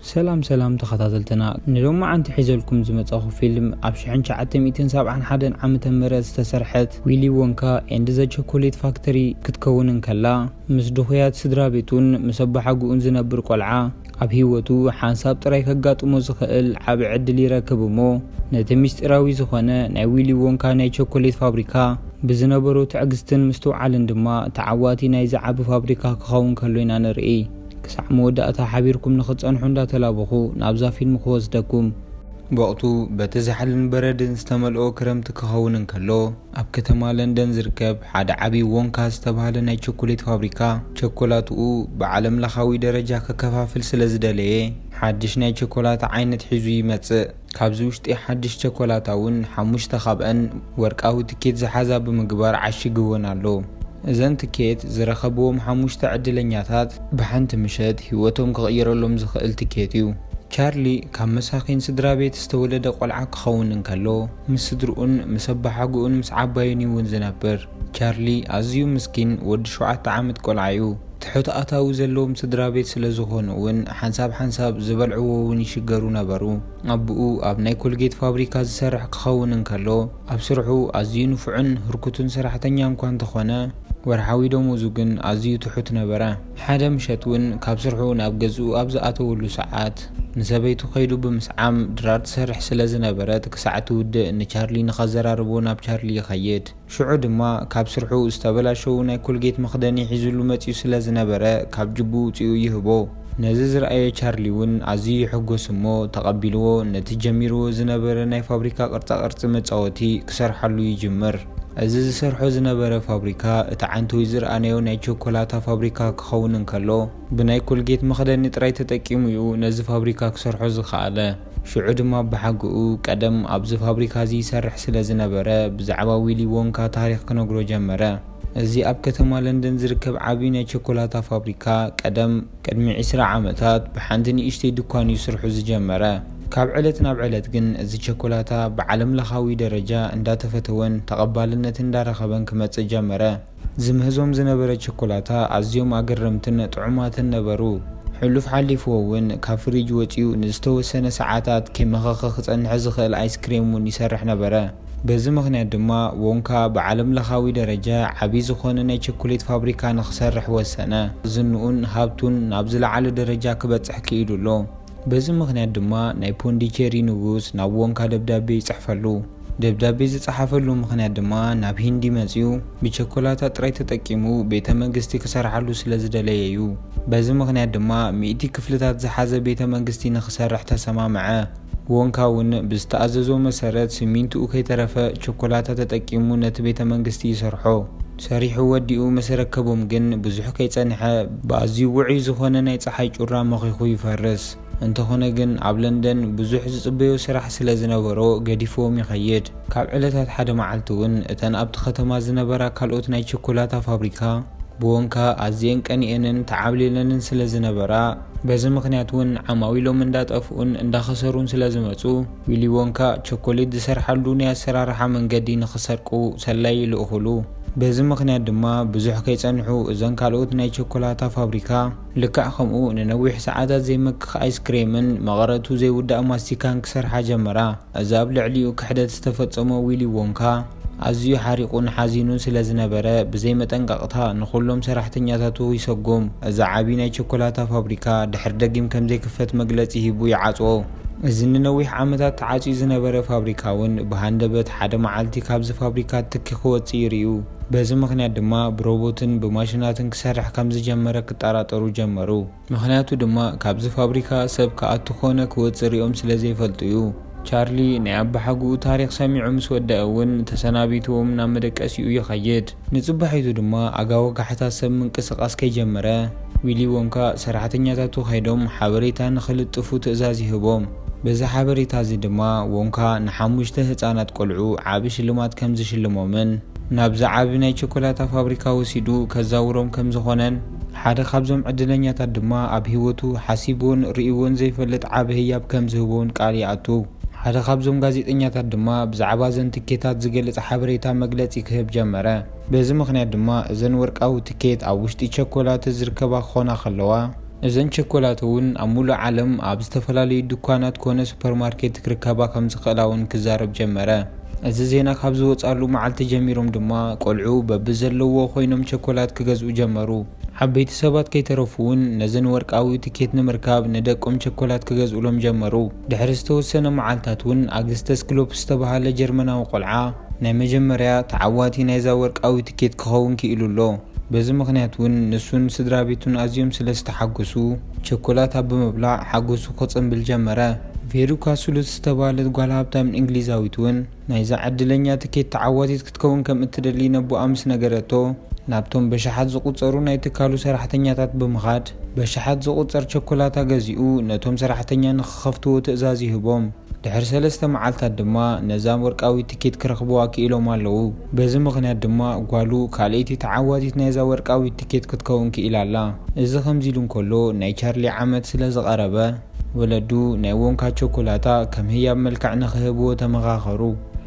ሰላም ሰላም ተኸታተልትና፣ ንሎማዓንቲ ሒዘልኩም ዝመጻኹ ፊልም ኣብ ሽሕን ትሽዓተ ሚእትን ሰብዓን ሓደን ዓመተ ምህረት ዝተሰርሐት ዊሊ ወንካ ኤንድ ዘ ቸኮሌት ፋክተሪ ክትከውን እንከላ፣ ምስ ድኹያት ስድራ ቤቱን ምስ ኣባሓጉኡን ዝነብር ቆልዓ ኣብ ህይወቱ ሓንሳብ ጥራይ ከጋጥሞ ዝኽእል ዓቢ ዕድል ይረክብ እሞ፣ ነቲ ምስጢራዊ ዝኾነ ናይ ዊሊ ወንካ ናይ ቸኮሌት ፋብሪካ ብዝነበሮ ትዕግስትን ምስትውዓልን ድማ ተዓዋቲ ናይዚ ዓቢ ፋብሪካ ክኸውን ከሎ ኢና ንርኢ። ክሳዕ መወዳእታ ሓቢርኩም ንኽትጸንሑ እንዳተላበኹ ናብዛ ፊልም ክወስደኩም። ብወቕቱ በቲ ዛሕልን በረድን ዝተመልኦ ክረምቲ ክኸውን እንከሎ፣ ኣብ ከተማ ለንደን ዝርከብ ሓደ ዓቢ ወንካ ዝተባህለ ናይ ቸኮሌት ፋብሪካ፣ ቸኮላትኡ ብዓለም ለኻዊ ደረጃ ከከፋፍል ስለ ዝደለየ፣ ሓድሽ ናይ ቸኮላታ ዓይነት ሒዙ ይመጽእ። ካብዚ ውሽጢ ሓድሽ ቸኮላታ እውን ሓሙሽተ ካብአን ወርቃዊ ትኬት ዝሓዛ ብምግባር ዓሺግወን ኣሎ። እዘን ትኬት ዝረኸብዎም ሓሙሽተ ዕድለኛታት ብሓንቲ ምሸት ህይወቶም ክቕይረሎም ዝኽእል ትኬት እዩ። ቻርሊ ካብ መሳኺን ስድራ ቤት ዝተወለደ ቆልዓ ክኸውን እንከሎ፣ ምስ ስድርኡን ምስ ኣባሓጎኡን ምስ ዓባዩን እዩ እውን ዝነብር። ቻርሊ ኣዝዩ ምስኪን ወዲ ሸውዓተ ዓመት ቆልዓ እዩ። ትሑት ኣታዊ ዘለዎም ስድራ ቤት ስለ ዝኾኑ እውን ሓንሳብ ሓንሳብ ዝበልዕዎ እውን ይሽገሩ ነበሩ። ኣቦኡ ኣብ ናይ ኮልጌት ፋብሪካ ዝሰርሕ ክኸውን እንከሎ፣ ኣብ ስርሑ ኣዝዩ ንፉዕን ህርኩትን ሰራሕተኛ እንኳ እንተኾነ፣ ወርሓዊ ደሞዙ ግን ኣዝዩ ትሑት ነበረ። ሓደ ምሸት እውን ካብ ስርሑ ናብ ገዝኡ ኣብ ዝኣተወሉ ሰዓት፣ ንሰበይቱ ከይዱ ብምስዓም ድራር ትሰርሕ ስለ ዝነበረት፣ ክሳዕ ትውድእ ንቻርሊ ንኸዘራርቦ ናብ ቻርሊ ይኸይድ። ሽዑ ድማ ካብ ስርሑ ዝተበላሸዉ ናይ ኮልጌት መኽደኒ ሒዙሉ መጺኡ ስለ ዝነበረ፣ ካብ ጅቡ ውጺኡ ይህቦ። ነዚ ዝረኣየ ቻርሊ እውን ኣዝዩ ይሕጎስ እሞ፣ ተቐቢልዎ ነቲ ጀሚርዎ ዝነበረ ናይ ፋብሪካ ቅርጻ ቅርጺ መጻወቲ ክሰርሓሉ ይጅምር። እዚ ዝሰርሖ ዝነበረ ፋብሪካ እቲ ዓንተዊ ዝረኣናዮ ናይ ቸኮላታ ፋብሪካ ክኸውን እንከሎ፣ ብናይ ኮልጌት መኽደኒ ጥራይ ተጠቂሙ እዩ ነዚ ፋብሪካ ክሰርሖ ዝኸኣለ። ሽዑ ድማ ብሓግኡ ቀደም ኣብዚ ፋብሪካ እዚ ይሰርሕ ስለ ዝነበረ፣ ብዛዕባ ዊሊ ወንካ ታሪኽ ክነግሮ ጀመረ። እዚ ኣብ ከተማ ለንደን ዝርከብ ዓቢ ናይ ቸኮላታ ፋብሪካ ቀደም ቅድሚ ዕስራ ዓመታት ብሓንቲ ንእሽተይ ድኳን እዩ ስርሑ ዝጀመረ። ካብ ዕለት ናብ ዕለት ግን እዚ ቸኮላታ ብዓለም ለኻዊ ደረጃ እንዳተፈተወን ተቐባልነት እንዳረኸበን ክመጽእ ጀመረ። ዝምህዞም ዝነበረ ቸኮላታ ኣዝዮም ኣገረምትን ጥዑማትን ነበሩ። ሕሉፍ ሓሊፍዎ እውን ካብ ፍሪጅ ወጺኡ ንዝተወሰነ ሰዓታት ከይመኸኸ ክጸንሕ ዝኽእል ኣይስክሬም እውን ይሰርሕ ነበረ። በዚ ምኽንያት ድማ ወንካ ብዓለም ለኻዊ ደረጃ ዓቢ ዝኾነ ናይ ቸኮሌት ፋብሪካ ንኽሰርሕ ወሰነ። ዝንኡን ሃብቱን ናብ ዝለዓለ ደረጃ ክበጽሕ ክኢሉ ኣሎ። በዚ ምኽንያት ድማ ናይ ፖንዲቼሪ ንጉስ ናብ ወንካ ደብዳቤ ይጽሕፈሉ። ደብዳቤ ዝጸሓፈሉ ምኽንያት ድማ ናብ ሂንዲ መጺኡ ብቸኮላታ ጥራይ ተጠቂሙ ቤተ መንግስቲ ክሰርሓሉ ስለ ዝደለየ እዩ። በዚ ምኽንያት ድማ ሚእቲ ክፍልታት ዝሓዘ ቤተ መንግስቲ ንኽሰርሕ ተሰማምዐ። ወንካ እውን ብዝተኣዘዞ መሰረት ሲሚንቶኡ ከይተረፈ ቸኮላታ ተጠቂሙ ነቲ ቤተ መንግስቲ ይሰርሖ። ሰሪሑ ወዲኡ ምስ ኣረከቦም ግን ብዙሕ ከይጸንሐ ብኣዝዩ ውዑይ ዝኾነ ናይ ጸሓይ ጩራ መኺኹ ይፈርስ። እንተኾነ ግን ኣብ ለንደን ብዙሕ ዝጽበዮ ስራሕ ስለ ዝነበሮ ገዲፍዎም ይኸይድ። ካብ ዕለታት ሓደ መዓልቲ እውን እተን ኣብቲ ከተማ ዝነበራ ካልኦት ናይ ቸኮላታ ፋብሪካ ብወንካ ኣዝየን ቀኒኤንን ተዓብሊለንን ስለ ዝነበራ፣ በዚ ምኽንያት እውን ዓማዊሎም እንዳጠፍኡን እንዳኸሰሩን ስለ ዝመጹ፣ ዊሊ ወንካ ቸኮሌት ዝሰርሓሉ ናይ ኣሰራርሓ መንገዲ ንኽሰርቁ ሰላይ ይልእኹሉ። በዚ ምኽንያት ድማ ብዙሕ ከይጸንሑ እዘን ካልኦት ናይ ቸኮላታ ፋብሪካ ልክዕ ከምኡ ንነዊሕ ሰዓታት ዘይመክኽ ኣይስክሬምን መቐረቱ ዘይውዳእ ማስቲካን ክሰርሓ ጀመራ። እዚ ኣብ ልዕሊኡ ክሕደት ዝተፈጸሞ ዊሊ ዎንካ ኣዝዩ ሓሪቑን ሓዚኑን ስለ ዝነበረ፣ ብዘይ መጠንቀቕታ ንኹሎም ሰራሕተኛታቱ ይሰጎም። እዚ ዓቢ ናይ ቸኮላታ ፋብሪካ ድሕር ደጊም ከም ዘይክፈት መግለጺ ሂቡ ይዓጽዎ። እዚ ንነዊሕ ዓመታት ተዓጽዩ ዝነበረ ፋብሪካ እውን ብሃንደበት ሓደ መዓልቲ ካብዚ ፋብሪካ ትኪ ክወጽእ ይርእዩ። በዚ ምኽንያት ድማ ብሮቦትን ብማሽናትን ክሰርሕ ከም ዝጀመረ ክጠራጠሩ ጀመሩ። ምኽንያቱ ድማ ካብዚ ፋብሪካ ሰብ ክኣቱ ኮነ ክወጽእ ሪኦም ስለ ዘይፈልጡ እዩ። ቻርሊ ናይ ኣባሓጉኡ ታሪኽ ሰሚዑ ምስ ወደአ እውን ተሰናቢትዎም ናብ መደቀሲኡ ይኸይድ። ንጽባሒቱ ድማ ኣጋ ወጋሕታ ሰብ ምንቅስቓስ ከይጀመረ፣ ዊሊ ዎንካ ሰራሕተኛታቱ ከይዶም ሓበሬታ ንኽልጥፉ ትእዛዝ ይህቦም። በዚ ሓበሬታ እዚ ድማ ዎንካ ንሓሙሽተ ህጻናት ቆልዑ ዓቢ ሽልማት ከም ዝሽልሞምን ናብዚ ዓቢ ናይ ቸኮላታ ፋብሪካ ወሲዱ ከዛውሮም ከም ዝኾነን፣ ሓደ ካብዞም ዕድለኛታት ድማ ኣብ ህይወቱ ሓሲብዎን ርእይዎን ዘይፈልጥ ዓቢ ህያብ ከም ዝህቦን ቃል ይኣቱ። ሓደ ካብዞም ጋዜጠኛታት ድማ ብዛዕባ እዘን ትኬታት ዝገልጽ ሓበሬታ መግለጺ ክህብ ጀመረ። በዚ ምኽንያት ድማ እዘን ወርቃዊ ትኬት ኣብ ውሽጢ ቸኮላት ዝርከባ ክኾና ከለዋ፣ እዘን ቸኮላት እውን ኣብ ሙሉእ ዓለም ኣብ ዝተፈላለዩ ድኳናት ኮነ ሱፐርማርኬት ክርከባ ከም ዝኽእላ እውን ክዛረብ ጀመረ። እዚ ዜና ካብ ዝወጻሉ መዓልቲ ጀሚሮም ድማ ቆልዑ በብዘለዎ ኮይኖም ቸኮላት ክገዝኡ ጀመሩ። ዓበይቲ ሰባት ከይተረፉ እውን ነዘን ወርቃዊ ትኬት ንምርካብ ንደቆም ቸኮላት ክገዝኡሎም ጀመሩ። ድሕሪ ዝተወሰነ መዓልታት እውን ኣግስተስ ክሎፕ ዝተባህለ ጀርመናዊ ቆልዓ ናይ መጀመርያ ተዓዋቲ ናይዛ ወርቃዊ ትኬት ክኸውን ክኢሉ ኣሎ። በዚ ምኽንያት እውን ንሱን ስድራ ቤቱን ኣዝዮም ስለ ዝተሓጎሱ፣ ቸኮላታ ብምብላዕ ሓጎሱ ክጽንብል ጀመረ። ቬሩካ ሱሉት ዝተባህለት ጓል ሃብታም እንግሊዛዊት እውን ናይዛ ዕድለኛ ትኬት ተዓዋቲት ክትከውን ከም እትደሊ ነቦኣ ምስ ነገረቶ፣ ናብቶም በሽሓት ዝቑጸሩ ናይ ትካሉ ሰራሕተኛታት ብምኻድ፣ በሽሓት ዝቑጸር ቸኮላታ ገዚኡ ነቶም ሰራሕተኛ ንኽኸፍትዎ ትእዛዝ ይህቦም። ድሕሪ ሰለስተ መዓልታት ድማ ነዛ ወርቃዊት ትኬት ክረኽብዋ ክኢሎም ኣለዉ። በዚ ምኽንያት ድማ ጓሉ ካልኣይቲ ተዓዋቲት ናይዛ ወርቃዊት ትኬት ክትከውን ክኢላ ኣላ። እዚ ከምዚ ኢሉ እንከሎ፣ ናይ ቻርሊ ዓመት ስለ ዝቐረበ፣ ወለዱ ናይ ወንካ ቸኮላታ ከም ህያብ መልክዕ ንኽህብዎ ተመኻኸሩ።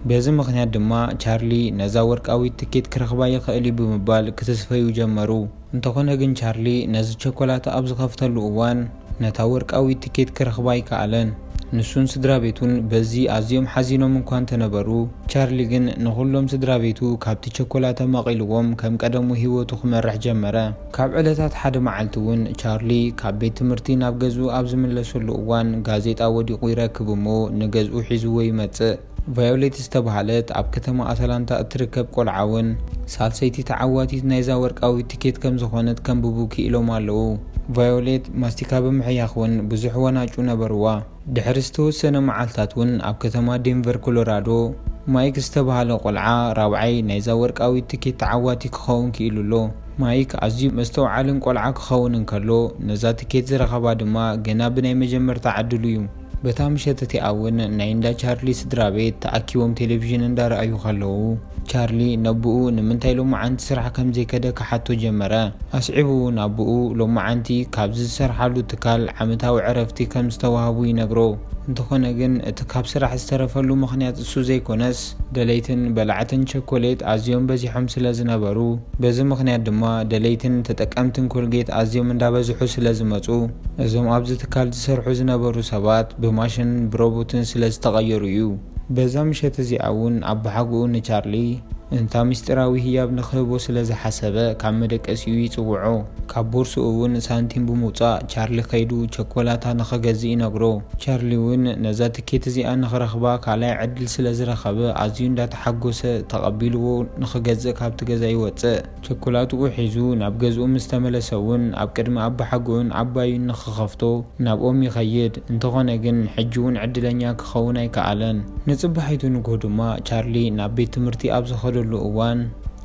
በዚ ምኽንያት ድማ ቻርሊ ነዛ ወርቃዊት ትኬት ክረኽባ ይኽእል እዩ ብምባል ክትስፈዩ ጀመሩ። እንተኾነ ግን ቻርሊ ነዚ ቸኮላታ ኣብ ዝኸፍተሉ እዋን ነታ ወርቃዊት ትኬት ክረኽባ ኣይከኣለን። ንሱን ስድራ ቤቱን በዚ ኣዝዮም ሓዚኖም እኳ እንተነበሩ፣ ቻርሊ ግን ንኹሎም ስድራ ቤቱ ካብቲ ቸኮላታ መቒልዎም ከም ቀደሙ ህይወቱ ክመርሕ ጀመረ። ካብ ዕለታት ሓደ መዓልቲ እውን ቻርሊ ካብ ቤት ትምህርቲ ናብ ገዝኡ ኣብ ዝምለሰሉ እዋን ጋዜጣ ወዲቑ ይረክብ እሞ ንገዝኡ ሒዝዎ ይመጽእ። ቫዮሌት ዝተባህለት ኣብ ከተማ ኣትላንታ እትርከብ ቆልዓ እውን ሳልሰይቲ ተዓዋቲት ናይዛ ወርቃዊት ትኬት ከም ዝኾነት ከንብቡ ክኢሎም ኣለዉ። ቫዮሌት ማስቲካ ብምሕያኽ እውን ብዙሕ ወናጩ ነበርዋ። ድሕሪ ዝተወሰነ መዓልታት እውን ኣብ ከተማ ዴንቨር ኮሎራዶ ማይክ ዝተባህለ ቆልዓ ራብዓይ ናይዛ ወርቃዊት ትኬት ተዓዋቲ ክኸውን ክኢሉ ኣሎ። ማይክ ኣዝዩ መስተውዓልን ቆልዓ ክኸውን እንከሎ ነዛ ትኬት ዝረኸባ ድማ ገና ብናይ መጀመርታ ዕድሉ እዩ። በታ ምሸት እቲኣ እውን ናይ እንዳ ቻርሊ ስድራ ቤት ተኣኪቦም ቴሌቪዥን እንዳረኣዩ ከለዉ፣ ቻርሊ ነብኡ ንምንታይ ሎማዓንቲ ስራሕ ከም ዘይከደ ክሓቶ ጀመረ። ኣስዒቡ እውን ኣቦኡ ሎማዓንቲ ካብዚ ዝሰርሓሉ ትካል ዓመታዊ ዕረፍቲ ከም ዝተዋህቡ ይነግሮ። እንተኾነ ግን እቲ ካብ ስራሕ ዝተረፈሉ ምኽንያት እሱ ዘይኮነስ፣ ደለይትን በላዕትን ቸኮሌት ኣዝዮም በዚሖም ስለ ዝነበሩ፣ በዚ ምኽንያት ድማ ደለይትን ተጠቀምትን ኮልጌት ኣዝዮም እንዳበዝሑ ስለ ዝመጹ፣ እዞም ኣብዚ ትካል ዝሰርሑ ዝነበሩ ሰባት ብማሽንን ብሮቦትን ስለ ዝተቐየሩ እዩ። በዛ ምሸት እዚኣ እውን ኣቦሓጎኡ ንቻርሊ እንታ ምስጢራዊ ህያብ ንኽህቦ ስለ ዝሓሰበ ካብ መደቀሲኡ ይጽውዖ። ካብ ቦርስኡ እውን ሳንቲም ብምውጻእ ቻርሊ ከይዱ ቸኮላታ ንኽገዝእ ይነግሮ። ቻርሊ እውን ነዛ ትኬት እዚኣ ንኽረኽባ ካልኣይ ዕድል ስለ ዝረኸበ ኣዝዩ እንዳተሓጎሰ ተቐቢልዎ ንኽገዝእ ካብቲ ገዛ ይወጽእ። ቸኮላትኡ ሒዙ ናብ ገዝኡ ምስ ተመለሰ እውን ኣብ ቅድሚ ኣቦሓጎኡን ዓባዩን ንኽኸፍቶ ናብኦም ይኸይድ። እንተኾነ ግን ሕጂ እውን ዕድለኛ ክኸውን ኣይከኣለን። ንጽባሒቱ ንግሆ ድማ ቻርሊ ናብ ቤት ትምህርቲ ኣብ ዝኸደሉ እዋን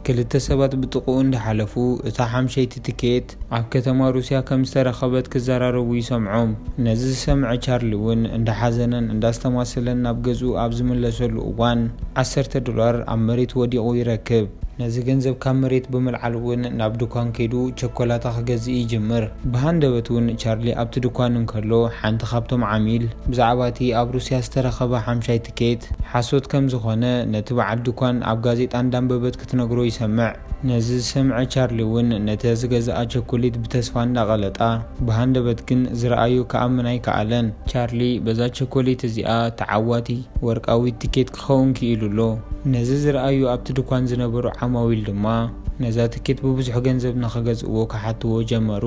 ክልተ ሰባት ብጥቕኡ እንዳሓለፉ እታ ሓምሸይቲ ትኬት ኣብ ከተማ ሩስያ ከም ዝተረኸበት ክዘራረቡ ይሰምዖም። ነዚ ዝሰምዐ ቻርሊ እውን እንዳሓዘነን እንዳስተማሰለን ናብ ገዝኡ ኣብ ዝምለሰሉ እዋን ዓሰርተ ዶላር ኣብ መሬት ወዲቑ ይረክብ። ነዚ ገንዘብ ካብ መሬት ብምልዓል እውን ናብ ድኳን ከይዱ ቸኮላታ ክገዝእ ይጅምር። ብሃንደበት እውን ቻርሊ ኣብቲ ድኳን እንከሎ ሓንቲ ካብቶም ዓሚል ብዛዕባ እቲ ኣብ ሩስያ ዝተረኸበ ሓምሻይ ትኬት ሓሶት ከም ዝኾነ ነቲ በዓል ድኳን ኣብ ጋዜጣ እንዳንበበት ክትነግሮ ይሰምዕ። ነዚ ዝሰምዐ ቻርሊ እውን ነቲ ዝገዝኣ ቸኮሌት ብተስፋ እንዳቐለጣ ብሃንደበት ግን ዝረኣዮ ክኣምን ኣይከኣለን። ቻርሊ በዛ ቸኮሌት እዚኣ ተዓዋቲ ወርቃዊት ትኬት ክኸውን ክኢሉ ኣሎ። ነዚ ዝረኣዩ ኣብቲ ድኳን ዝነበሩ ዓማዊል ድማ ነዛ ትኬት ብብዙሕ ገንዘብ ንኽገዝእዎ ክሓትዎ ጀመሩ።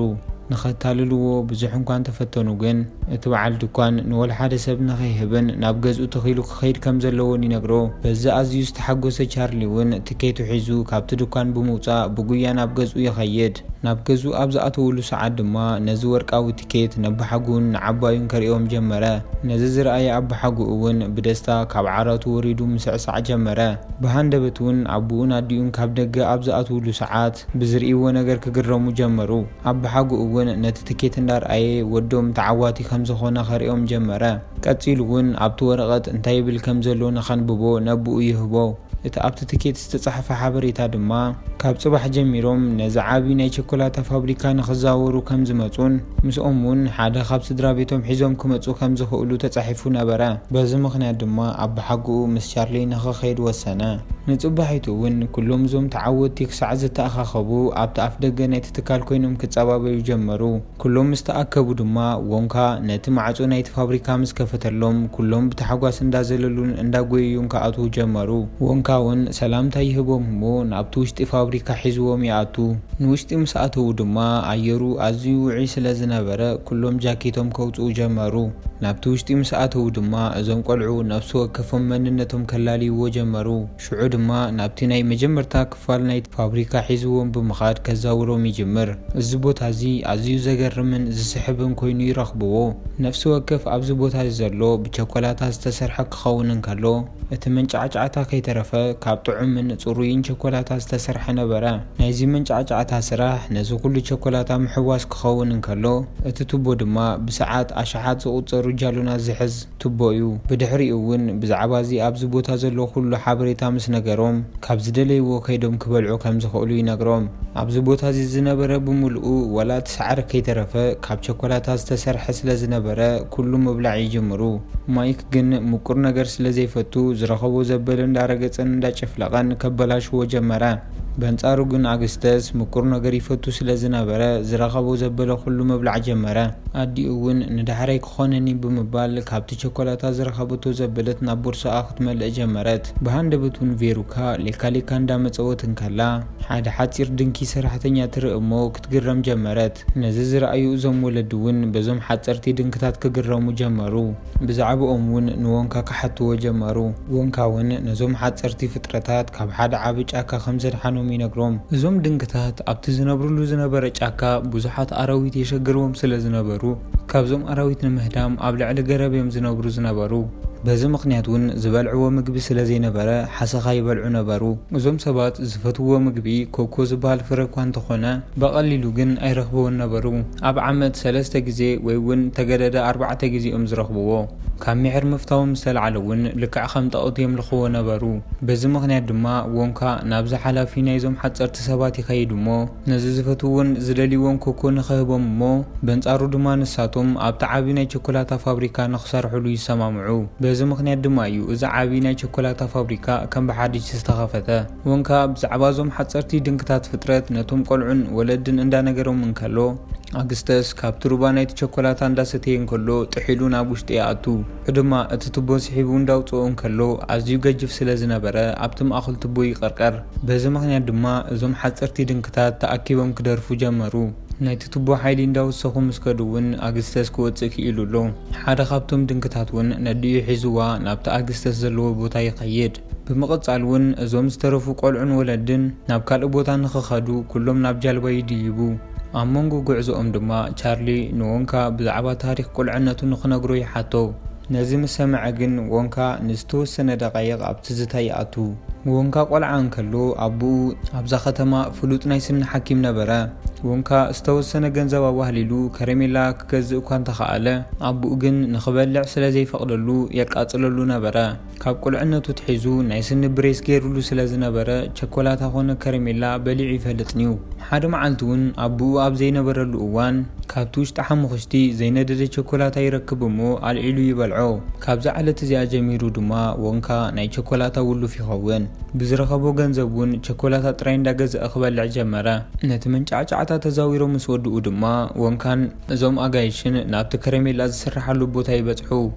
ንኸታልልዎ ብዙሕ እንኳ እንተፈተኑ ግን እቲ በዓል ድኳን ንወላ ሓደ ሰብ ንኸይህብን ናብ ገዝኡ ተኺሉ ክኸይድ ከም ዘለዎን ይነግሮ። በዚ ኣዝዩ ዝተሓጎሰ ቻርሊ እውን ትኬቱ ሒዙ ካብቲ ድኳን ብምውጻእ ብጉያ ናብ ገዝኡ ይኸይድ። ናብ ገዝኡ ኣብ ዝኣተውሉ ሰዓት ድማ ነዚ ወርቃዊ ትኬት ነቦሓጉን ንዓባዩን ከርእዮም ጀመረ። ነዚ ዝረኣየ ኣቦሓጉ እውን ብደስታ ካብ ዓራቱ ወሪዱ ምስዕሳዕ ጀመረ። ብሃንደበት እውን ኣቦኡን ኣዲኡን ካብ ደገ ኣብ ዝኣትውሉ ሰዓት ብዝርእይዎ ነገር ክግረሙ ጀመሩ። ኣቦሓጉ እውን ነቲ ትኬት እንዳርኣየ ወዶም ተዓዋቲ ከም ዝኾነ ከርእዮም ጀመረ። ቀጺሉ እውን ኣብቲ ወረቐት እንታይ ይብል ከም ዘሎ ንኸንብቦ ነቦኡ ይህቦ። እቲ ኣብቲ ትኬት ዝተጻሕፈ ሓበሬታ ድማ፣ ካብ ጽባሕ ጀሚሮም ነዚ ዓቢ ናይ ቸኮላታ ፋብሪካ ንኽዛወሩ ከም ዝመጹን፣ ምስኦም እውን ሓደ ካብ ስድራ ቤቶም ሒዞም ክመጹ ከም ዝኽእሉ ተጻሒፉ ነበረ። በዚ ምኽንያት ድማ ኣባሓጎኡ ምስ ቻርሊ ንኽኸይድ ወሰነ። ንጽባሒቱ እውን ኩሎም እዞም ተዓወትቲ ክሳዕ ዝተኣኻኸቡ ኣብቲ ኣፍ ደገ ናይቲ ትካል ኮይኖም ክጸባበዩ ጀመሩ። ኩሎም ምስ ተኣከቡ ድማ፣ ወንካ ነቲ ማዕጾ ናይቲ ፋብሪካ ምስ ከፈተሎም፣ ኩሎም ብታሕጓስ እንዳዘለሉን እንዳጎየዩን ክኣትዉ ጀመሩ። ወንካ እውን ሰላምታ ይህቦም እሞ ናብቲ ውሽጢ ፋብሪካ ሒዝዎም ይኣቱ። ንውሽጢ ምስ ኣተዉ ድማ ኣየሩ ኣዝዩ ውዑይ ስለ ዝነበረ፣ ኩሎም ጃኬቶም ከውጽኡ ጀመሩ። ናብቲ ውሽጢ ምስ ኣተዉ ድማ እዞም ቆልዑ ነፍሲ ወከፎም መንነቶም ከላልይዎ ጀመሩ። ሽዑ ድማ ናብቲ ናይ መጀመርታ ክፋል ናይቲ ፋብሪካ ሒዝዎም ብምኻድ ከዛውሮም ይጅምር። እዚ ቦታ እዚ ኣዝዩ ዘገርምን ዝስሕብን ኮይኑ ይረኽብዎ። ነፍሲ ወከፍ ኣብዚ ቦታ እዚ ዘሎ ብቸኮላታ ዝተሰርሐ ክኸውን እንከሎ፣ እቲ መንጫዕጫዕታ ከይተረፈ ካብ ጥዑምን ጽሩይን ቸኮላታ ዝተሰርሐ ነበረ። ናይዚ መንጫዕጫዕታ ስራሕ ነዚ ኩሉ ቸኮላታ ምሕዋስ ክኸውን እንከሎ፣ እቲ ቱቦ ድማ ብሰዓት ኣሽሓት ዝቑጸሩ ጃሎናት ዝሕዝ ቱቦ እዩ። ብድሕሪኡ እውን ብዛዕባ እዚ ኣብዚ ቦታ ዘሎ ኩሉ ሓበሬታ ምስ ነገሮም፣ ካብ ዝደለይዎ ከይዶም ክበልዑ ከም ዝኽእሉ ይነግሮም። ኣብዚ ቦታ እዚ ዝነበረ ብምልኡ፣ ዋላ እቲ ሳዕሪ ከይተረፈ፣ ካብ ቸኮላታ ዝተሰርሐ ስለ ዝነበረ፣ ኩሉ ምብላዕ ይጅምሩ። ማይክ ግን ምቁር ነገር ስለ ዘይፈቱ፣ ዝረኸቦ ዘበለ እንዳረገጸን እንዳጨፍለቐን ከበላሽዎ ጀመረ። በንጻሩ ግን ኣግስተስ ምቁር ነገር ይፈቱ ስለ ዝነበረ፣ ዝረኸቦ ዘበለ ኩሉ ምብላዕ ጀመረ። ኣዲኡ እውን ንዳሕረይ ክኾነኒ ብምባል፣ ካብቲ ቸኮላታ ዝረኸበቶ ዘበለት ናብ ቦርሳኣ ክትመልእ ጀመረት። ብሃንደበት እውን ቬሩካ ሌካ ሌካ እንዳመጸወት እንከላ፣ ሓደ ሓጺር ድንኪ ሰራሕተኛ ትርኢ እሞ ክትግረም ጀመረት። ነዚ ዝረኣዩ እዞም ወለዲ እውን በዞም ሓጸርቲ ድንክታት ክግረሙ ጀመሩ። ብዛዕባኦም እውን ንወንካ ክሓትዎ ጀመሩ። ወንካ እውን ነዞም ሓጸርቲ ፍጥረታት ካብ ሓደ ዓቢ ጫካ ከም ዘድሓኖም ይነግሮም። እዞም ድንክታት ኣብቲ ዝነብርሉ ዝነበረ ጫካ ብዙሓት ኣራዊት የሸግርዎም ስለ ዝነበሩ፣ ካብዞም ኣራዊት ንምህዳም ኣብ ልዕሊ ገረብ እዮም ዝነብሩ ዝነበሩ። በዚ ምኽንያት እውን ዝበልዕዎ ምግቢ ስለ ዘይነበረ፣ ሓሰኻ ይበልዑ ነበሩ። እዞም ሰባት ዝፈትውዎ ምግቢ ኮኮ ዝበሃል ፍረ እኳ እንተኾነ፣ ብቐሊሉ ግን ኣይረኽብዎን ነበሩ። ኣብ ዓመት ሰለስተ ግዜ ወይ እውን ተገደደ ኣርባዕተ ግዜ እዮም ዝረኽብዎ። ካብ ሚሕር ምፍታዎም ዝተላዕለ እውን ልክዕ ከም ጣኦት የምልኽዎ ነበሩ። በዚ ምኽንያት ድማ ወንካ ናብዚ ሓላፊ ናይዞም ሓጸርቲ ሰባት ይኸይድ እሞ፣ ነዚ ዝፈትውዎን ዝደልይዎን ኮኮ ንኽህቦም እሞ፣ በንጻሩ ድማ ንሳቶም ኣብቲ ዓቢ ናይ ቸኮላታ ፋብሪካ ንኽሰርሕሉ ይሰማምዑ። በዚ ምኽንያት ድማ እዩ እዚ ዓቢ ናይ ቸኮላታ ፋብሪካ ከም ብሓድሽ ዝተኸፈተ። ወንካ ብዛዕባ እዞም ሓጸርቲ ድንክታት ፍጥረት ነቶም ቆልዑን ወለድን እንዳነገሮም እንከሎ፣ ኣግስተስ ካብቲ ሩባ ናይቲ ቸኮላታ እንዳሰተየ እንከሎ ጥሒሉ ናብ ውሽጢ ይኣቱ። ድማ እቲ ቱቦ ስሒቡ እንዳውጽኦ እንከሎ ኣዝዩ ገጅፍ ስለ ዝነበረ ኣብቲ ማእከል ቱቦ ይቐርቀር። በዚ ምኽንያት ድማ እዞም ሓጸርቲ ድንክታት ተኣኪቦም ክደርፉ ጀመሩ። ናይቲ ቱቦ ሓይሊ እንዳወሰኹ ምስ ከዱ እውን ኣግስተስ ክወጽእ ክኢሉ ኣሎ። ሓደ ካብቶም ድንክታት እውን ነዲኡ ሒዝዋ ናብቲ ኣግስተስ ዘለዎ ቦታ ይኸይድ። ብምቕጻል እውን እዞም ዝተረፉ ቆልዑን ወለድን ናብ ካልእ ቦታ ንኽኸዱ ኩሎም ናብ ጃልባ ይድይቡ። ኣብ መንጎ ጉዕዞኦም ድማ ቻርሊ ንወንካ ብዛዕባ ታሪኽ ቁልዕነቱ ንኽነግሮ ይሓቶ። ነዚ ምስ ሰምዐ ግን ወንካ ንዝተወሰነ ደቓይቕ ኣብ ትዝታ ይኣቱ። ወንካ ቆልዓ እንከሎ ኣቦኡ ኣብዛ ከተማ ፍሉጥ ናይ ስኒ ሓኪም ነበረ። ወንካ ዝተወሰነ ገንዘብ ኣዋህሊሉ ከረሜላ ክገዝእ እኳ እንተኸኣለ፣ ኣቦኡ ግን ንኽበልዕ ስለ ዘይፈቕደሉ የቃጽለሉ ነበረ። ካብ ቁልዕነቱ ኣትሒዙ ናይ ስኒ ብሬስ ገይሩሉ ስለ ዝነበረ፣ ቸኮላታ ኾነ ከረሜላ በሊዑ ይፈልጥን'ዩ። ሓደ መዓልቲ እውን ኣቦኡ ኣብ ዘይነበረሉ እዋን፣ ካብቲ ውሽጢ ሓሙኽሽቲ ዘይነደደ ቸኮላታ ይረክብ እሞ ኣልዒሉ ይበልዖ። ካብዛ ዕለት እዚኣ ጀሚሩ ድማ ወንካ ናይ ቸኮላታ ውሉፍ ይኸውን። ብዝረኸቦ ገንዘብ እውን ቸኮላታ ጥራይ እንዳገዝአ ክበልዕ ጀመረ። ነቲ መንጫዕጫዕታ ተዛዊሮም ምስ ወድኡ ድማ ወንካን እዞም ኣጋይሽን ናብቲ ከረሜላ ዝስርሓሉ ቦታ ይበጽሑ።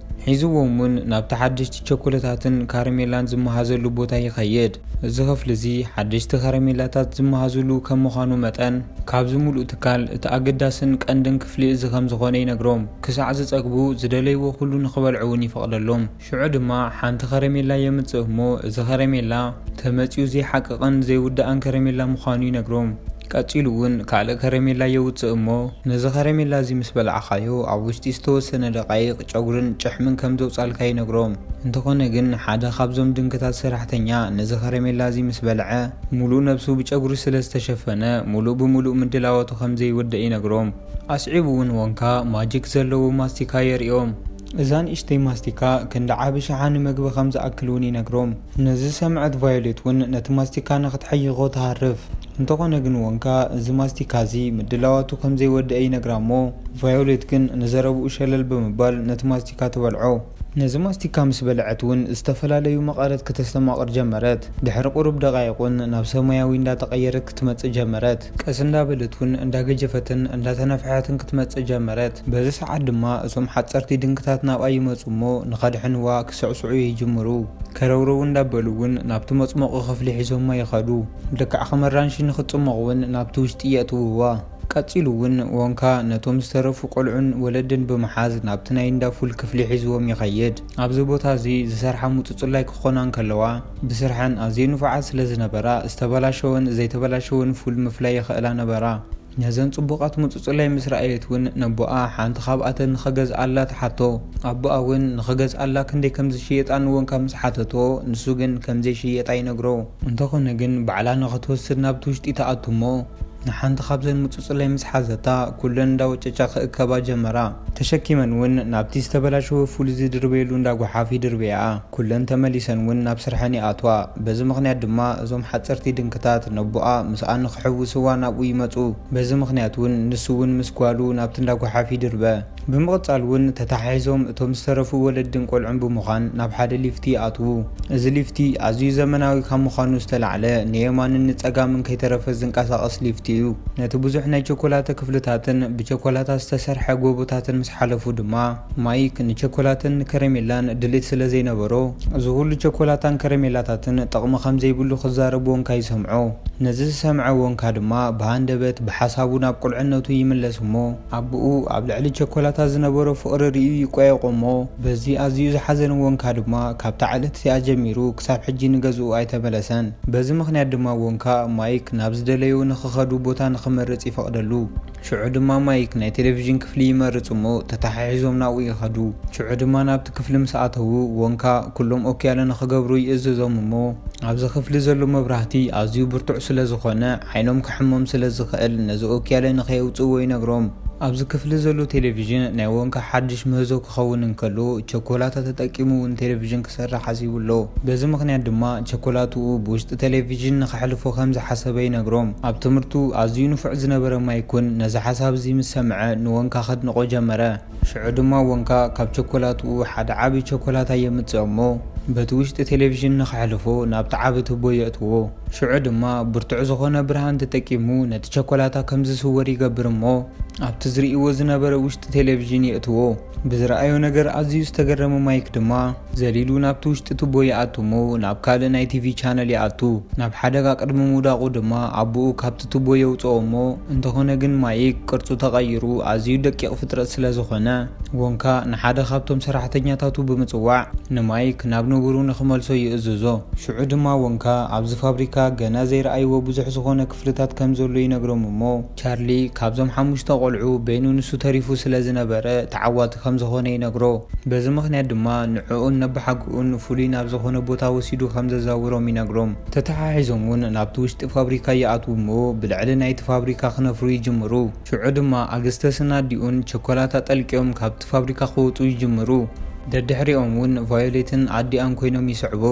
ሒዝዎም እውን ናብቲ ሓደሽቲ ቸኮለታትን ካረሜላን ዝመሃዘሉ ቦታ ይኸይድ። እዚ ክፍሊ እዚ ሓደሽቲ ካረሜላታት ዝመሃዙሉ ከም ምዃኑ መጠን፣ ካብዚ ሙሉእ ትካል እቲ ኣገዳስን ቀንድን ክፍሊ እዚ ከም ዝኾነ ይነግሮም። ክሳዕ ዝጸግቡ ዝደለይዎ ኩሉ ንኽበልዑ እውን ይፈቕደሎም። ሽዑ ድማ ሓንቲ ከረሜላ የምጽእ እሞ፣ እዚ ከረሜላ ተመጽዩ ዘይሓቅቕን ዘይውዳእን ከረሜላ ምዃኑ ይነግሮም። ቀጺሉ እውን ካልእ ከረሜላ የውጽእ እሞ፣ ነዚ ከረሜላ እዚ ምስ በላዕኻዮ፣ ኣብ ውሽጢ ዝተወሰነ ደቓይቕ ጨጉርን ጭሕምን ከም ዘውጻልካ ይነግሮም። እንተኾነ ግን፣ ሓደ ካብዞም ድንክታት ሰራሕተኛ ነዚ ከረሜላ እዚ ምስ በልዐ፣ ሙሉእ ነብሱ ብጨጉሪ ስለ ዝተሸፈነ፣ ሙሉእ ብሙሉእ ምድላዋቱ ከም ዘይወደእ ይነግሮም። ኣስዒቡ እውን ወንካ ማጂክ ዘለዎ ማስቲካ የርእዮም። እዛ ንእሽተይ ማስቲካ ክንዲ ዓቢ ሸሓኒ መግቢ ከም ዝኣክል እውን ይነግሮም። ነዚ ዝሰምዐት ቫዮሌት እውን ነቲ ማስቲካ ንኽትሕይኾ ትሃርፍ። እንተኾነ ግን ወንካ፣ እዚ ማስቲካ እዚ ምድላዋቱ ከም ዘይወደአ ይነግራ እሞ፣ ቫዮሌት ግን ንዘረብኡ ሸለል ብምባል ነቲ ማስቲካ ትበልዖ። ነዚ ማስቲካ ምስ በልዐት እውን ዝተፈላለዩ መቐረት ክተስተማቕር ጀመረት። ድሕሪ ቁሩብ ደቓይቕ እውን ናብ ሰማያዊ እንዳተቐየረት ክትመጽእ ጀመረት። ቀስ እንዳበለት እውን እንዳገጀፈትን እንዳተነፍሐትን ክትመጽእ ጀመረት። በዚ ሰዓት ድማ እቶም ሓጸርቲ ድንክታት ናብኣ ይመጹ እሞ ንኸድሕንዋ ክስዕስዑ ይጅምሩ። ከረውረው እንዳበሉ እውን ናብቲ መጽሞቒ ክፍሊ ሒዞማ ይኸዱ። ልክዕ ከም ኣራንሺ ንኽጽሞቕ እውን ናብቲ ውሽጢ የእትውዋ። ቀጺሉ እውን ወንካ ነቶም ዝተረፉ ቆልዑን ወለድን ብምሓዝ ናብቲ ናይ እንዳ ፉል ክፍሊ ሒዝዎም ይኸይድ። ኣብዚ ቦታ እዚ ዝሰርሓ ምጹጽላይ ክኾና እንከለዋ፣ ብስርሐን ኣዝየን ንፉዓት ስለ ዝነበራ፣ ዝተበላሸወን ዘይተበላሸወን ፉል ምፍላይ ይኽእላ ነበራ። ነዘን ጽቡቓት ምጹጽላይ ምስ ረኣየት እውን ነቦኣ ሓንቲ ካብኣተን ንኸገዝኣላ ትሓቶ። ኣቦኣ እውን ንኸገዝኣላ ክንደይ ከም ዝሽየጣ ንወንካ ምስ ሓተቶ፣ ንሱ ግን ከም ዘይሽየጣ ይነግሮ። እንተኾነ ግን ባዕላ ንኸትወስድ ናብቲ ውሽጢ ትኣቱ እሞ፣ ንሓንቲ ካብዘን ምጹጽላይ ምስ ሓዘታ፣ ኩለን እንዳወጨጫ ክእከባ ጀመራ። ተሸኪመን እውን ናብቲ ዝተበላሸወ ፉል ዝድርበየሉ እንዳ ጓሓፍ ይድርበያኣ። ኩለን ተመሊሰን እውን ናብ ስርሐን ይኣትዋ። በዚ ምኽንያት ድማ እዞም ሓጸርቲ ድንክታት ነቦኣ ምስኣ ንኽሕውስዋ ናብኡ ይመጹ። በዚ ምኽንያት እውን ንሱ እውን ምስ ጓሉ ናብቲ እንዳ ጓሓፍ ይድርበ። ብምቕጻል እውን ተተሓሒዞም እቶም ዝተረፉ ወለድን ቆልዑን ብምዃን ናብ ሓደ ሊፍቲ ይኣትዉ። እዚ ሊፍቲ ኣዝዩ ዘመናዊ ካብ ምዃኑ ዝተላዕለ ንየማንን ንጸጋምን ከይተረፈ ዝንቀሳቐስ ሊፍቲ እዩ። ነቲ ብዙሕ ናይ ቸኮላተ ክፍልታትን ብቸኮላታ ዝተሰርሐ ጎቦታትን ምስ ሓለፉ ድማ፣ ማይክ ንቸኮላተን ንከረሜላን ድሌት ስለ ዘይነበሮ፣ እዚ ኩሉ ቸኮላታን ከረሜላታትን ጥቕሚ ከም ዘይብሉ ክዛረብ ወንካ ይሰምዖ። ነዚ ዝሰምዐ ወንካ ድማ ብሃንደበት ብሓሳቡ ናብ ቁልዕነቱ ይምለስ እሞ፣ ኣቦኡ ኣብ ልዕሊ ቸኮላታ ዝነበሮ ፍቕሪ ርእዩ ይቋየቖ እሞ፣ በዚ ኣዝዩ ዝሓዘነ ወንካ ድማ ካብታ ዕለት እቲኣ ጀሚሩ ክሳብ ሕጂ ንገዝኡ ኣይተመለሰን። በዚ ምኽንያት ድማ ወንካ ማይክ ናብ ዝደለዮ ንኽኸዱ ቦታ ንኽመርጽ ይፈቕደሉ። ሽዑ ድማ ማይክ ናይ ቴሌቪዥን ክፍሊ ይመርጽ እሞ ተተሓሒዞም ናብኡ ይኸዱ። ሽዑ ድማ ናብቲ ክፍሊ ምስ ኣተዉ፣ ወንካ ኩሎም ኦክያለ ንኽገብሩ ይእዝዞም እሞ፣ ኣብዚ ክፍሊ ዘሎ መብራህቲ ኣዝዩ ብርቱዕ ስለ ዝኾነ ዓይኖም ክሕሞም ስለ ዝኽእል ነዚ ኦክያለ ንኸየውጽእዎ ይነግሮም። ኣብዚ ክፍሊ ዘሎ ቴሌቪዥን ናይ ወንካ ሓድሽ ምህዞ ክኸውን እንከሎ፣ ቸኮላታ ተጠቂሙ እውን ቴሌቪዥን ክሰርሕ ሓሲቡ ኣሎ። በዚ ምኽንያት ድማ ቸኮላትኡ ብውሽጢ ቴሌቪዥን ንኸሕልፎ ከም ዝሓሰበ ይነግሮም። ኣብ ትምህርቱ ኣዝዩ ንፉዕ ዝነበረ ማይክ እውን ነዚ ሓሳብ እዚ ምስ ሰምዐ ንወንካ ከድንቖ ጀመረ። ሽዑ ድማ ወንካ ካብ ቸኮላትኡ ሓደ ዓቢ ቸኮላታ የምጽእ እሞ፣ በቲ ውሽጢ ቴሌቪዥን ንኸሕልፎ ናብቲ ዓቢ ቱቦ የእትዎ። ሽዑ ድማ ብርቱዕ ዝኾነ ብርሃን ተጠቂሙ ነቲ ቸኮላታ ከም ዝስወር ይገብር እሞ፣ ኣብቲ ዝርእይዎ ዝነበረ ውሽጢ ቴሌቪዥን የእትዎ። ብዝረኣዮ ነገር ኣዝዩ ዝተገረመ ማይክ ድማ ዘሊሉ ናብቲ ውሽጢ ቱቦ ይኣቱ እሞ፣ ናብ ካልእ ናይ ቲቪ ቻነል ይኣቱ። ናብ ሓደጋ ቅድሚ ምውዳቑ ድማ ኣቦኡ ካብቲ ቱቦ የውጽኦ እሞ፣ እንተኾነ ግን ማይክ ቅርጹ ተቐይሩ ኣዝዩ ደቂቕ ፍጥረት ስለ ዝኾነ፣ ወንካ ንሓደ ካብቶም ሰራሕተኛታቱ ብምጽዋዕ ንማይክ ናብ ንቡሩ ንኽመልሶ ይእዝዞ። ሽዑ ድማ ወንካ ኣብዚ ፋብሪካ ገና ዘይረኣይዎ ብዙሕ ዝኾነ ክፍልታት ከም ዘሎ ይነግሮም እሞ፣ ቻርሊ ካብዞም ሓሙሽተ ቆልዑ በይኑ ንሱ ተሪፉ ስለ ዝነበረ ተዓዋቲ ከም ዝኾነ ይነግሮ። በዚ ምኽንያት ድማ ንዕኡን ነብሓግኡን ፍሉይ ናብ ዝኾነ ቦታ ወሲዱ ከም ዘዛውሮም ይነግሮም። ተተሓሒዞም እውን ናብቲ ውሽጢ ፋብሪካ ይኣትዉ እሞ፣ ብልዕሊ ናይቲ ፋብሪካ ክነፍሩ ይጅምሩ። ሽዑ ድማ ኣግስተስን ኣዲኡን ቸኮላታ ጠልቂዮም ካብቲ ፋብሪካ ክወጹ ይጅምሩ። ደድሕሪኦም እውን ቫዮሌትን ኣዲኣን ኮይኖም ይስዕቡ።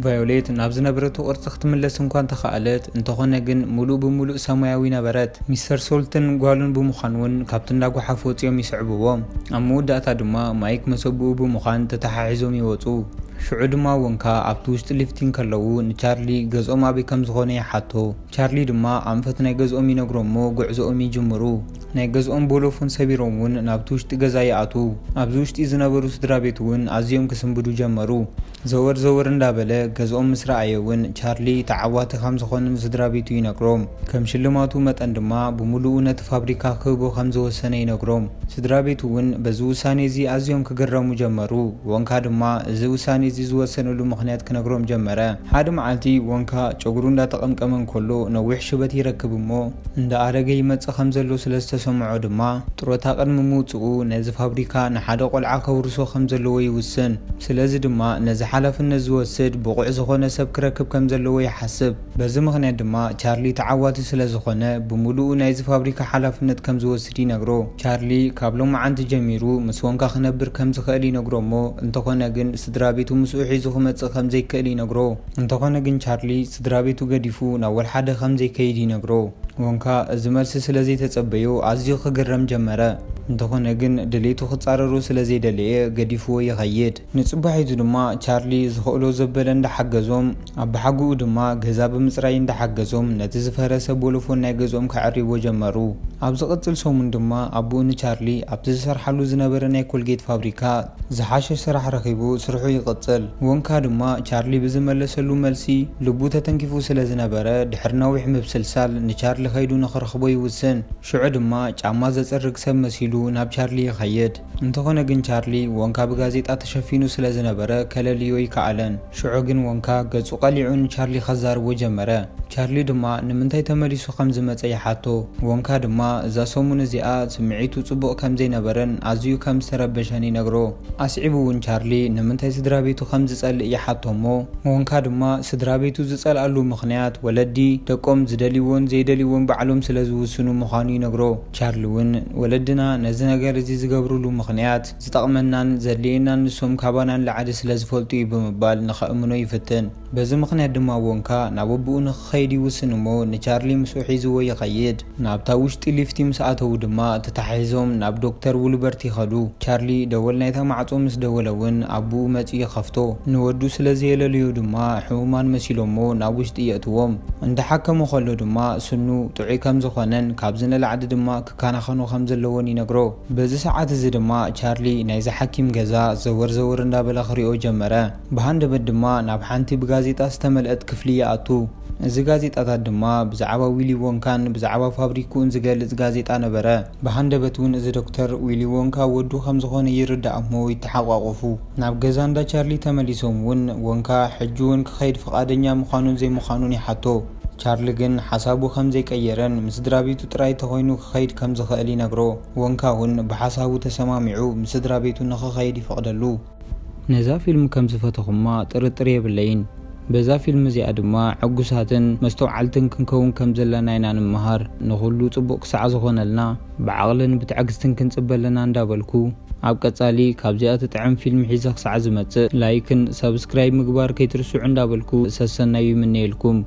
ቫዮሌት ናብ ዝነበረቶ ቅርጺ ክትምለስ እንኳ እንተኸኣለት፣ እንተኾነ ግን ምሉእ ብምሉእ ሰማያዊ ነበረት። ሚስተር ሶልትን ጓሉን ብምዃን እውን ካብቲ እንዳ ጓሓፍ ወጺኦም ይስዕብዎም። ኣብ መወዳእታ ድማ ማይክ መሰብኡ ብምዃን ተተሓሒዞም ይወጹ። ሽዑ ድማ ወንካ ኣብቲ ውሽጢ ሊፍቲ እንከለዉ ንቻርሊ ገዝኦም ኣበይ ከም ዝኾነ ይሓቶ። ቻርሊ ድማ ኣንፈት ናይ ገዝኦም ይነግሮም እሞ ጉዕዞኦም ይጅምሩ። ናይ ገዝኦም ቦሎፎን ሰቢሮም እውን ናብቲ ውሽጢ ገዛ ይኣትዉ። ኣብዚ ውሽጢ ዝነበሩ ስድራ ቤት እውን ኣዝዮም ክስንብዱ ጀመሩ። ዘወር ዘወር እንዳበለ ገዝኦም ምስ ረኣየ እውን ቻርሊ ተዓዋቲ ከም ዝኾነ ንስድራ ቤቱ ይነግሮም። ከም ሽልማቱ መጠን ድማ ብምሉኡ ነቲ ፋብሪካ ክህቦ ከም ዝወሰነ ይነግሮም። ስድራ ቤቱ እውን በዚ ውሳኔ እዚ ኣዝዮም ክግረሙ ጀመሩ። ወንካ ድማ እዚ ውሳኔ እዚ ዝወሰነሉ ምኽንያት ክነግሮም ጀመረ። ሓደ መዓልቲ ወንካ ጨጉሩ እንዳተቐምቀመ እንከሎ ነዊሕ ሽበት ይረክብ እሞ፣ እንዳኣረገ ይመጽእ ከም ዘሎ ስለ ሰምዖ ድማ፣ ጥሮታ ቅድሚ ምውፅኡ ነዚ ፋብሪካ ንሓደ ቆልዓ ከውርሶ ከም ዘለዎ ይውስን። ስለዚ ድማ ነዚ ሓላፍነት ዝወስድ ብቑዕ ዝኾነ ሰብ ክረክብ ከም ዘለዎ ይሓስብ። በዚ ምኽንያት ድማ ቻርሊ ተዓዋቲ ስለ ዝኾነ ብምሉኡ ናይዚ ፋብሪካ ሓላፍነት ከም ዝወስድ ይነግሮ። ቻርሊ ካብ ሎማዓንቲ ጀሚሩ ምስ ወንካ ክነብር ከም ዝኽእል ይነግሮ እሞ፣ እንተኾነ ግን ስድራ ቤቱ ምስኡ ሒዙ ክመጽእ ከም ዘይክእል ይነግሮ። እንተኾነ ግን ቻርሊ ስድራ ቤቱ ገዲፉ ናብ ወልሓደ ከም ዘይከይድ ይነግሮ። ወንካ እዚ መልሲ ስለ ዘይተጸበዮ ኣዝዩ ክግረም ጀመረ። እንተኾነ ግን ድሌቱ ክጻረሩ ስለ ዘይደለየ ገዲፍዎ ይኸይድ። ንጽባሒቱ ድማ ቻርሊ ዝኽእሎ ዘበለ እንዳሓገዞም፣ ኣባሓጉኡ ድማ ገዛ ብምጽራይ እንዳሓገዞም ነቲ ዝፈረሰ ቦሎፎን ናይ ገዝኦም ከዕሪዎ ጀመሩ። ኣብ ዝቕጽል ሰሙን ድማ ኣቦኡ ንቻርሊ ኣብቲ ዝሰርሓሉ ዝነበረ ናይ ኮልጌት ፋብሪካ ዝሓሸ ስራሕ ረኺቡ ስርሑ ይቕጽል። ወንካ ድማ ቻርሊ ብዝመለሰሉ መልሲ ልቡ ተተንኪፉ ስለ ዝነበረ፣ ድሕሪ ነዊሕ ምብስልሳል ንቻርሊ ከይዱ ንኽረኽቦ ይውስን። ሽዑ ድማ ጫማ ዘጽርግ ሰብ መሲሉ ናብ ቻርሊ ይኸይድ። እንተኾነ ግን ቻርሊ ወንካ ብጋዜጣ ተሸፊኑ ስለ ዝነበረ ከለልዮ ይከኣለን። ሽዑ ግን ወንካ ገጹ ቀሊዑ ንቻርሊ ከዛርቦ ጀመረ። ቻርሊ ድማ ንምንታይ ተመሊሱ ከም ዝመጸ ይሓቶ። ወንካ ድማ እዛ ሰሙን እዚኣ ስምዒቱ ጽቡቕ ከም ዘይነበረን ኣዝዩ ከም ዝተረበሸን ይነግሮ። ኣስዒቡ እውን ቻርሊ ንምንታይ ስድራ ቤቱ ከም ዝጸልእ ይሓቶ እሞ፣ ወንካ ድማ ስድራ ቤቱ ዝጸልኣሉ ምኽንያት ወለዲ ደቆም ዝደልይዎን ዘይደልይዎን ባዕሎም ስለ ዝውስኑ ምዃኑ ይነግሮ። ቻርሊ እውን ወለድና ነዚ ነገር እዚ ዝገብሩሉ ምኽንያት ዝጠቕመናን ዘድልየናን ንሶም ካባና ንላዕሊ ስለ ዝፈልጡ እዩ ብምባል ንኸእምኖ ይፍትን። በዚ ምኽንያት ድማ ወንካ ናብ ኣቦኡ ንኽኸይድ ይውስን እሞ ንቻርሊ ምስኡ ሒዝዎ ይኸይድ። ናብታ ውሽጢ ሊፍቲ ምስ ኣተዉ ድማ ተታሒዞም ናብ ዶክተር ውልበርት ይኸዱ። ቻርሊ ደወል ናይታ ማዕጾ ምስ ደወለ እውን ኣቦኡ መጺኡ ይኸፍቶ። ንወዱ ስለ ዘየለልዩ ድማ ሕሙማን መሲሎሞ ናብ ውሽጢ የእትዎም። እንዳሓከሞ ከሎ ድማ ስኑ ጥዑይ ከም ዝኾነን ካብዚ ንላዕሊ ድማ ክከናኸኖ ከም ዘለዎን ይነግሮ። በዚ ሰዓት እዚ ድማ ቻርሊ ናይዚ ሓኪም ገዛ ዘወር ዘወር እንዳበለ ክሪኦ ጀመረ። ብሃንደበት ድማ ናብ ሓንቲ ብጋዜጣ ዝተመልአት ክፍሊ ይኣቱ። እዚ ጋዜጣታት ድማ ብዛዕባ ዊሊ ወንካን ብዛዕባ ፋብሪክኡን ዝገልጽ ጋዜጣ ነበረ። ብሃንደበት እውን እዚ ዶክተር ዊሊ ወንካ ወዱ ከም ዝኾነ ይርዳእ እሞ ይተሓቋቆፉ። ናብ ገዛ እንዳ ቻርሊ ተመሊሶም እውን ወንካ ሕጂ እውን ክኸይድ ፍቓደኛ ምዃኑን ዘይምዃኑን ይሓቶ። ቻርሊ ግን ሓሳቡ ከም ዘይቀየረን ምስ ስድራ ቤቱ ጥራይ ተኾይኑ ክኸይድ ከም ዝኽእል ይነግሮ። ወንካ እውን ብሓሳቡ ተሰማሚዑ ምስ ስድራ ቤቱ ንኽኸይድ ይፈቕደሉ። ነዛ ፊልም ከም ዝፈተኹማ ጥርጥር የብለይን። በዛ ፊልም እዚኣ ድማ ዕጉሳትን መስተውዓልትን ክንከውን ከም ዘለና ኢና ንምሃር። ንኹሉ ጽቡቕ ክሳዕ ዝኾነልና ብዓቕልን ብትዕግስትን ክንጽበ ኣለና እንዳበልኩ፣ ኣብ ቀጻሊ ካብዚኣ ትጥዕም ፊልም ሒዘ ክሳዕ ዝመጽእ ላይክን ሰብስክራይብ ምግባር ከይትርስዑ እንዳበልኩ ሰሰናዩ ይምነየልኩም።